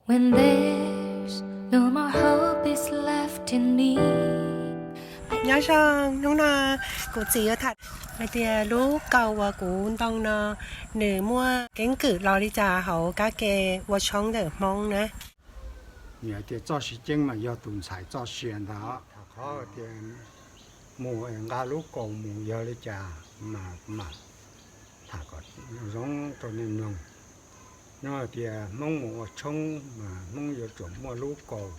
When there's no more hope is left in me. Nyob zoo, hnub no kuv txiv yuav tham hais tias lub kaus uas kuv ntoo no nws muaj keeb kwm los li cas hauv kab ke ua tshoob ntawm Hmoob na. Nws hais tias txoj siv ceeb mas yog tus ntxhais txoj sia ntag. Tham qhov tias mus nqa lub kaus mus yog li cas mas mam tham kom zoo rau nej mloog. Nyob hais tias Hmoob mus ua tshoob mas Hmoob yuav tsum muaj lub kaus.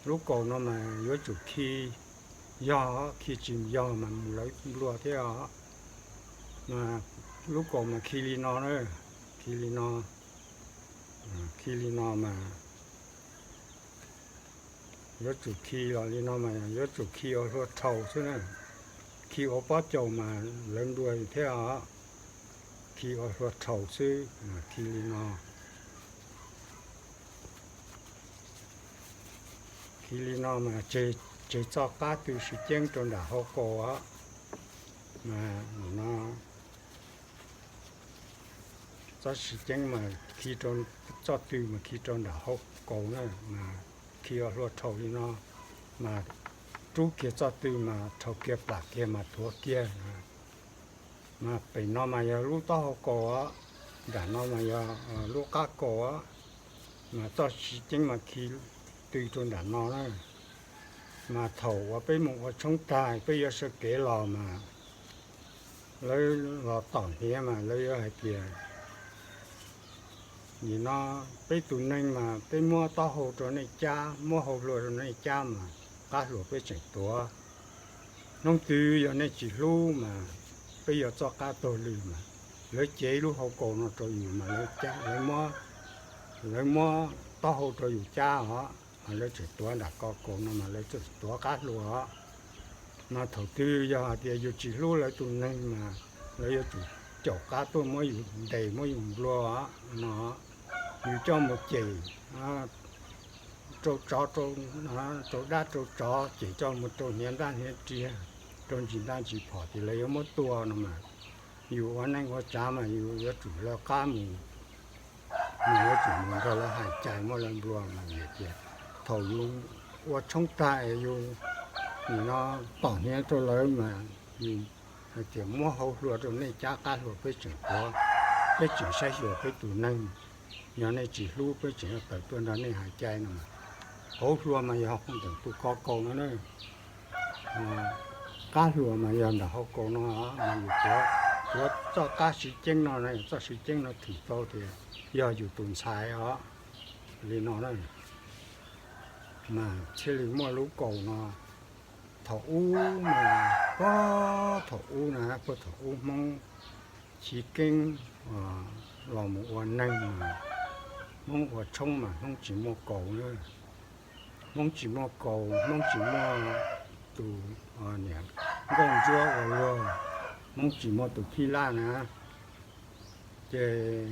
Lub kaus no mas yuav tsum khi yog, khi tsis yog mas mus lawv nplua thiab os. Mas lub kaus mas khi li no na, khi li no, khi li no mas yuav tsum khi los li no mas yuav tsum khi ua hlua rhau xwb na. Khi ua pob caus mas lawv nplua thiab os. Khi ua hlua rhau xwb, khi li no. Khi li no mas tseg txoj qab tw siv ceeb rau nram hauv kaus os. Mas no txoj siv ceeb mas khi rau, txoj tw mas khi rau nram hauv kaus na, mas khi ua hlua rhau li no, mas rub kiag txoj tw mas rhau kiag plam kiag mas tuav kiag. Mas pem no mas yog lub taub hau kaus os, nram no mas yog lub qab kaus os. Mas txoj siv ceeb mas khi tw rau nram no na. Mas thaum uas peb mus ua tshoob tag peb yuav sawv kev los mas lawv los tom hniav mas lawv yuav hais tias, nim no peb tus neeg mas peb muab taub hau rau nej cab, muab hau hlua rau nej cab mas qab hluas peb tseem tuav. Hnub twg yog nej tsis hlub mas peb yuav txoj qab taug lw mas. Lawv cev lub hau kaus no rau yus mas lawv cab, lawv muab taub hau rau yus cab os, mas lawv tseem tuav nram ko kaus no mas lawv tseem tuav qab hluas os. Mas thaum twg yog hais tias yus tsis hlub lawv tus neeg mas lawv yuav tsum caum qab tuaj muab yus ntes muab yus nplua no. Yus coj mus cem rau tsov, rau dab rau tsov, cem coj mus rau hniav ntaj hniav riam, rau ntsis ntaj ntsis phom ces lawv yuav muab tua no mas. Yus ua neej ua tsav mas yus yuav tsum lawv qab mus, yus yuav tsum mus nrog lawv hais cai muab lawv nplua mas vim tias thaum yus ua tshoob tag es yus nim no tom hniav rau lawv mas yus hais tias muab hau hlua rau nej cab qab hluas peb tseem tuav, peb tseem saib xyuas peb tus neeg. Yog nej tsis hlub peb tseem yuav tawm tuaj nrog nej hais cai no. Hau hlua mas yog ntawm tus ko kaus no na. Qab hluas mas yog nram hau kaus no, mas yus tuav, tuav txoj qab siv ceeb no, txoj siv ceeb no thim tau tias yog yus tus ntxhais os. Li no na, mas thiaj li muaj lub kaus no. Thaum ub mas, puag thaum ub na, puag thaum ub Hmoob chiv keeb los mus ua neeg mas, Hmoob ua tshoob mas Hmoob tsis muaj kaus na. Hmoob tsis muaj kaus, Hmoob tsis muaj tus niam nkauj ntsuab ua luag, Hmoob tsis muaj tus phij laj na. Ces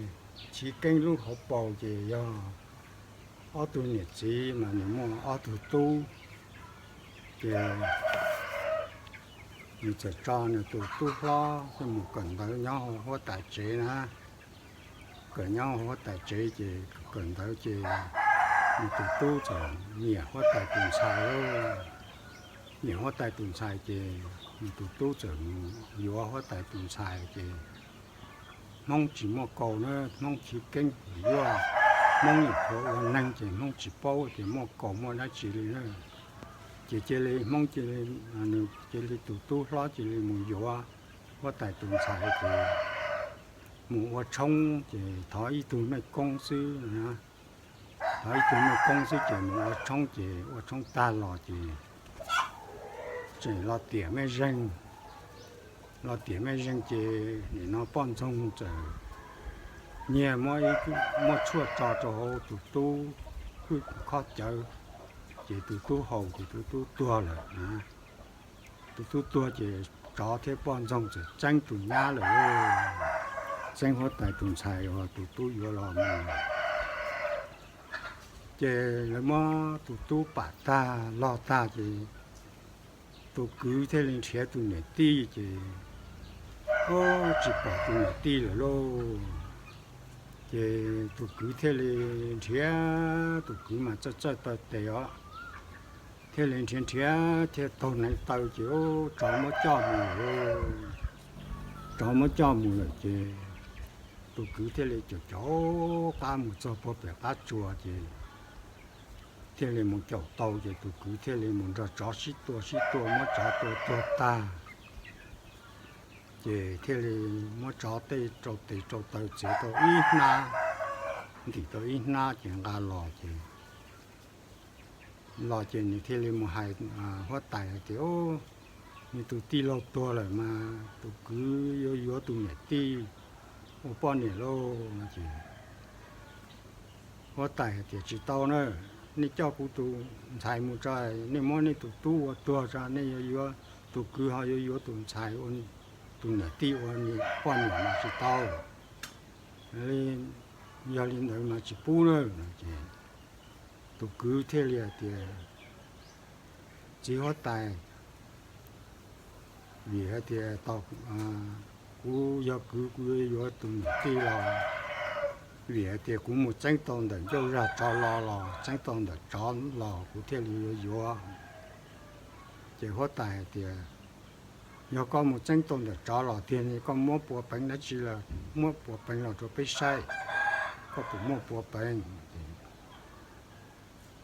chiv keeb lub hauv paus ces yog ob tug niam txiv mas nws muaj ob tug tub. Ces nws txawm tso nws tus tub hlob coj mus kawm ntawv nyob huab tais tsev na. Kawm nyob huab tais tsev ces kawm ntawv ces nws tus tub txawm nyiam huab tais tus ntxhais. Nyiam huab tais tus ntxhais ces nws tus tub txawm mus yuav huab tais tus ntxhais ces Hmoob tsis muaj kaus na, Hmoob chiv keeb yuaj, Hmoob nyuam qhuav ua neeg ces Hmoob tsis paub tias muaj kaus muaj dab tsi li na. Ces cia li Hmoob cia li, nws cia li tus tub hlob cia li mus yuav huab tais tus ntxhais ces mus ua tshoob ces thov ib tug mej koob xwb, thov ib tug mej koob xwb ces mus ua tshoob ces ua tshoob tag los ces tseem los tiam mej zeeg. Los tiam mej zeeg ces nim no poj ntxoog txawm nyiag muab tshuaj tso rau hauv tus tub hwj khob cawv, ces tus tub haus ces tus tub tuag lawm. Tus tub tuag ces tsov thiab poj ntxoog txawm txeeb tus nyab lawm. Txeeb huab tais tus ntxhais uas tus tub yuav los mus. Ces lawv muab tus tub pam tag log tag ces tus kwv thiaj li nrhiav tus niam tij ces tsis pom tus niam tij lawm lauj. Ces tus kwv thiaj li nrhiav, tus kwv mas txawj txawj taw tes os, thiaj li nrhiav nrhiav thiaj taug hneev taw ces tsov muab coj mus lawm. Tsov muab coj mus lawm ces tus kwv thiaj li caum caum qab mus txog puag pem qab tsuas ces thiaj li mus caum tau ces tus kwv thiaj li mus nrog tsov sib tua sib tua muab tsov tua tuag tag. Ces thiaj li muab tsov tej rau tes rau taw txiav tau ib hnab, ntim tau ib hnab ces nqa los ces, los ces nws thiaj li mus hais huab tais hais tias, Nws tus tij laug tuag lawm mas tus kwv yuav yuav tus niam tij ua poj niam lauj no ces huab tais hais tias, Tsis tau na, nej coj kuv tus ntxhais mus tso, nej muab nej tus tub ua tuag tso, nej yuav yuav tus kwv ho yuav yuav tus ntxhais, tus niam tij ua poj niam mas tsis tau. Yog li ntawd mas tsis pub na. Tus kwv thiaj li hais tias, Txiv huab tais, vim hais tias kuv yog kwv kuv yuav yuav tus niam tij los vim hais tias kuv mus txeeb tau ntawm ncauj zag tsov los, los txeeb tau ntawm tsov los kuv thiaj li yuav yuav. Ces huab tais hais tias, Yog koj mus txeeb tau ntawm tsov los tiag ne koj muab puav peev dab tsi los, muab puav peev los rau peb saib, koj puas muaj puav peev?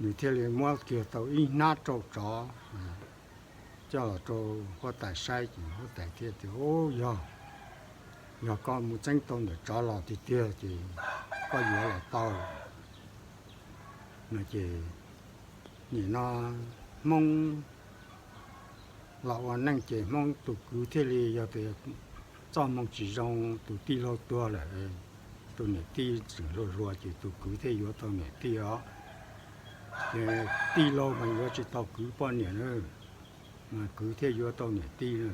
Nws thiaj li muab kiag tau ib hnab rau tsov coj los rau huab tais saib ces huab tais thiaj tias, Yog, yog koj mus txeeb tau ntawm tsov los tiag tiag ces koj yuav los tau. No ces nim no Hmoob los ua neej ces Hmoob tus kwv thiaj li yog tias txoj hmoo tsis zoo, tus tij laug tuag lawm, tus niam tij tseem hluas hluas ces tus kwv thiaj yuav tau niam tij os. Ces tij laug mas yuav tsis tau kwv poj niam na, mas kwv thiaj yuav tau niam tij na,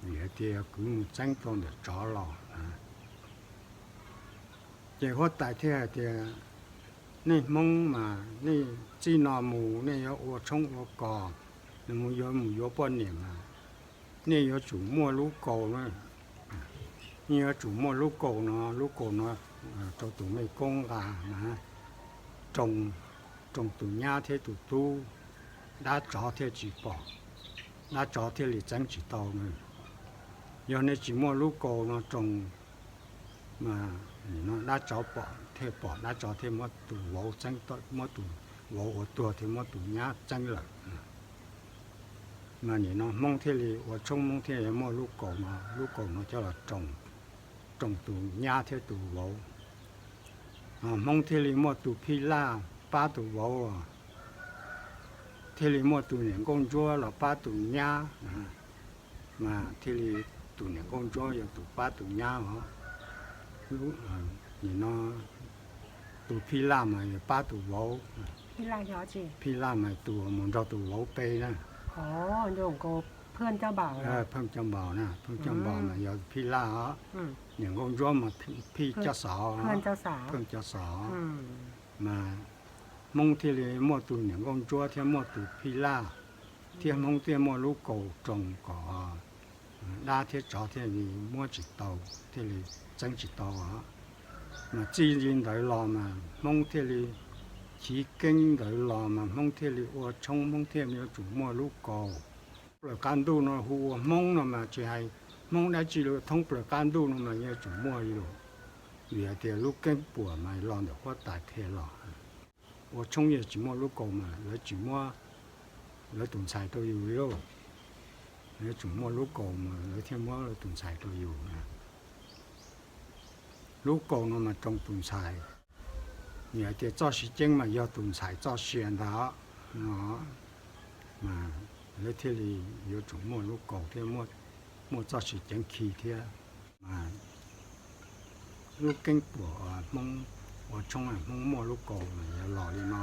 vim hais tias kwv mus txeeb tau ntawm tsov los. Ces huab tais thiaj hais tias, Nej Hmoob mas nej txij no mus nej yuav ua tshoob ua kos, mus yuav mus yuav poj niam mas nej yuav tsum muaj lub kaus na. Nej yuav tsum muaj lub kaus no, lub kaus no rau tus mej koob nqa mas roos, roos tus nyab thiab tus tub, dab tsov thiaj tsis pom, dab tsov thiaj li txeeb tsis tau na. Yog nej tsis muaj lub kaus no roos mas dab tsov pom thiaj pom, dab tsov thiaj muab tus vauv txeeb, muab tus vauv ua tuag thiaj muab tus nyab txeeb lawm. Mas nim no Hmoob thiaj li ua tshoob, Hmoob thiaj li muaj lub kaus no, lub kaus no coj los roos, roos tus nyab thiab tus vauv. Hmoob thiaj li muaj tus phij laj pab tus vauv, thiaj li muaj tus niam nkauj ntsuab los pab tus nyab, mas thiaj li tus niam nkauj ntsuab yog tus pab tus nyab os. Nim no tus phij laj mas yog pab tus vauv. Phij laj mas tus mus nrog tus vauv pe na. Pheej Coj Npaum na, Pheej Coj Npaum mas yog phij laj os. Niam nkauj ntsuab mas phij Coj Xov, Pheej Coj Xov. Mas Hmoob thiaj li muaj tus niam nkauj ntsuab thiab muaj tus phij laj, thiab Hmoob thiaj muaj lub kaus roos kom dab thiab tsov thiaj li muab tsis tau, thiaj li txeeb tsis tau os. Mas txij li ntawd los mas Hmoob thiaj li chiv keeb ntawd los mas Hmoob thiaj li ua tshoob, Hmoob thiaj yuav tsum muaj lub kaus. Plaws qab ntuj no hu ua Hmoob no mas tsis hais Hmoob dab tsi li, thoob plaws qab ntuj no mas yuav tsum muaj li lawm. Vim hais tias lub keeb puam mas los ntawm huab tais qhia los. Ua tshoob yog tsis muaj lub kaus mas lawv tsis muab lawv tus ntxhais rau yus li lauj. Lawv yuav tsum muaj lub kaus mas lawv thiaj muab lawv tus ntxhais rau yus. Lub kaus no mas roos tus ntxhais. Nws hais tias txoj siv ceeb mas yog tus ntxhais txoj sia ntag no, mas lawv thiaj li yuav tsum muaj lub kaus thiab muaj txoj siv ceeb khi thiab. Mas lub keeb puam Hmoob ua tshoob, Hmoob muaj lub kaus mas yog los li no.